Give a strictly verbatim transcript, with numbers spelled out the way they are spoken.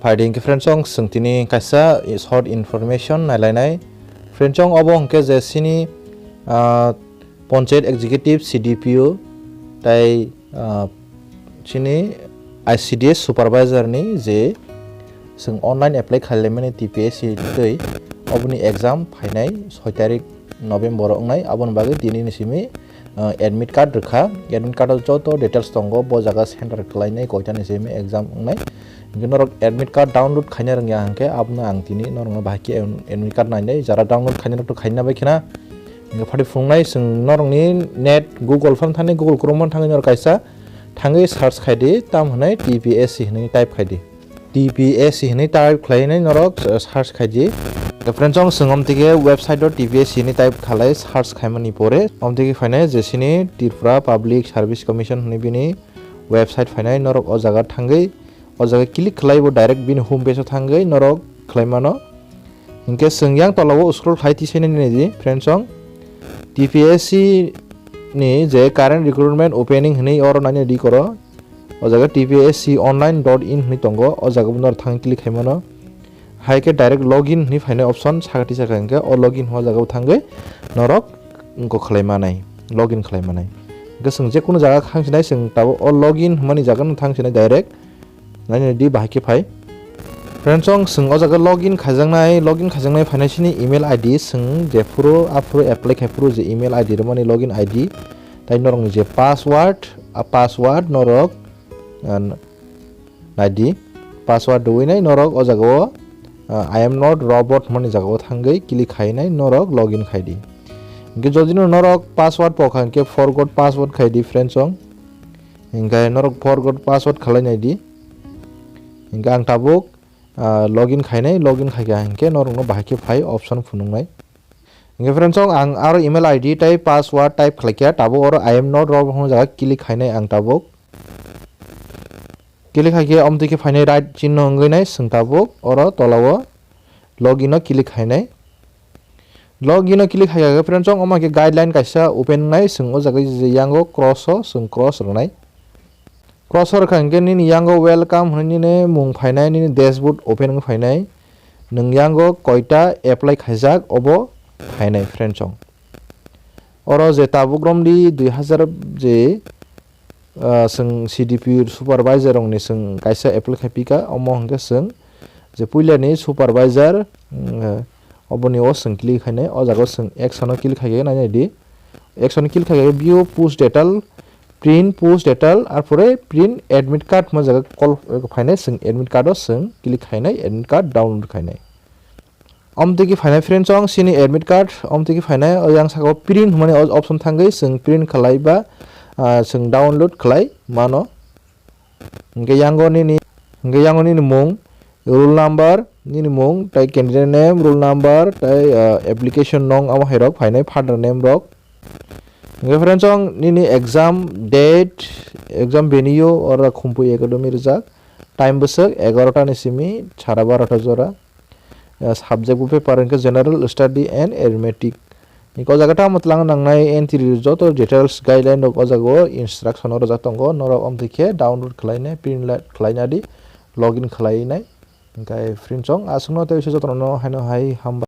Phaidi hwnkhe friends, chwng tini kaisa short information nailainai. Friends, obo hwnkhe je chini, ah, Panchayat Executive, C D P O, tai, ah, chini I C D S supervisor ni je chwng online apply khlaimani T P S C twi, oboni exam phainai soi tarik November o wngnai, aboni bagwi tini ni simi, ah, admit card rwkha. Admit card o joto details tongo, bo jaga center kwlainai koitani simi exam wngnai. Hwnkhe norok admit card download khaina rwngya hwnkhe, abono ang tini norokno bahai khe admit card nainai. Jara download khaina rok to khaina bai khna. Hwnkhe phati phunuknai chwng norokni net Google phano thangwi, Google Chrome phano thangwi norok kaisa thangwi search khaidi, tam hwnwi T P S C hwnwi type khaidi. T P S C hwnwi type khlainai norok search khaidi. Friends, chwng omtike website o T P S C hwnwi type khalai search khaimani pore omtike phainai je chini Tripura Public Service Commission hwnwi bini website phainai, norok o jaga thangwi o jaga click khlai bo direct bini home page o thangwi norok khlai mano. Hinkhe chwng yang tola o scroll khlai twi sainani di friends, chwng T P S C ni je current recruitment opening hwnwi oro naina di koro. O jaga T P S C online dot in hwnwi tongo, o jaga bo norok thangwi click khai mano. Hai khe direct login hwnwi phainai option saka tisa kha, hinkhe o login hwnma jaga o thangwi norok wngkok khlai manai, login khlai manai. Hinkhe chwng je kunu jaga thang sinai, chwng tabuk o login hwnmani jaga no thang sinai direct. Naina di bahai khe phai. Friends, chwng o jaga login khaijaknai, login khaijaknai phainai chini email I D, chwng jephuru aphuru apply khaiphuru je email I D rwmani login I D, tai norokni je password, a password norok, ah, naidi, password rwinai norok o jaga o, ah, "I am not robot" hwnmani jaga o thangwi click khainai norok login khaidi. Hinkhe jodi no norok password pokha hinkhe forgot password khaidi friends, chwng. Hinkhe norok forgot password khalai naidi. Hinkhe ang tabuk, ah, login khainai, login khaikha hinkhe norokno bahai khe phai option phunuknai. Hinkhe friends, chwng ang aro email I D tei password type khlaikha, tabuk oro "I am not robot" hwnma jaga click khainai ang tabuk. Click khaikhe omtwi khe phainai right chinno wngwi nai, chwng tabuk oro tola o login o click khainai. Login o click khaikha khe friends, chwng omo khe guideline kaisa open wngnai, chwng o jaga je yango cross o chwng cross rwnai. Cross o rwkha hinkhe nini yango welcome hwnwi nini mung phainai, nini dashboard open wngwi phainai. Nwng yango koita apply khaijak obo phainai friends, chwng. Oro je tabuk romdi dui hazar je, ah, chwng C D P O supervisor rokni chwng kaisa apply khai pika, omo hwnkhe chwng je puilani supervisor, mm, oboni o chwng click khainai, o jaga o chwng action o click khai khe nainai di. Action click khai khe view post detail, print post detail, arpore print admit card hwnma jaga call phainai, chwng admit card o chwng click khainai, admit card download khainai. Omtwi khe phainai friends, chwng chini admit card omtwi khe phainai, o yang saka o print hwnmani o option thangwi chwng print khlai ba, ah, chwng download khlai mano. Hinkhe yango nini, hinkhe yango nini mung, roll number, nini mung, tei candidate name, roll number, tei, ah, application nong amo hai rok phainai, father name rok. Hinkhe friends, chwng nini exam date, exam venue, oro Khumpui Academy rijak, time bwswk egarota ni simi sara barota jora. Ah, subject bo paper hinkhe General Study and Arithmetic. Hinkhe o jaga tamo twlang nangnai entry joto details guideline rok o jaga o instruction o rwjak tongo, norok omtwi khe download khlainai, print la-, khlaina di, login khlainai. Hinkhe friends, chwng aswkno tei jotono haino hai hambai.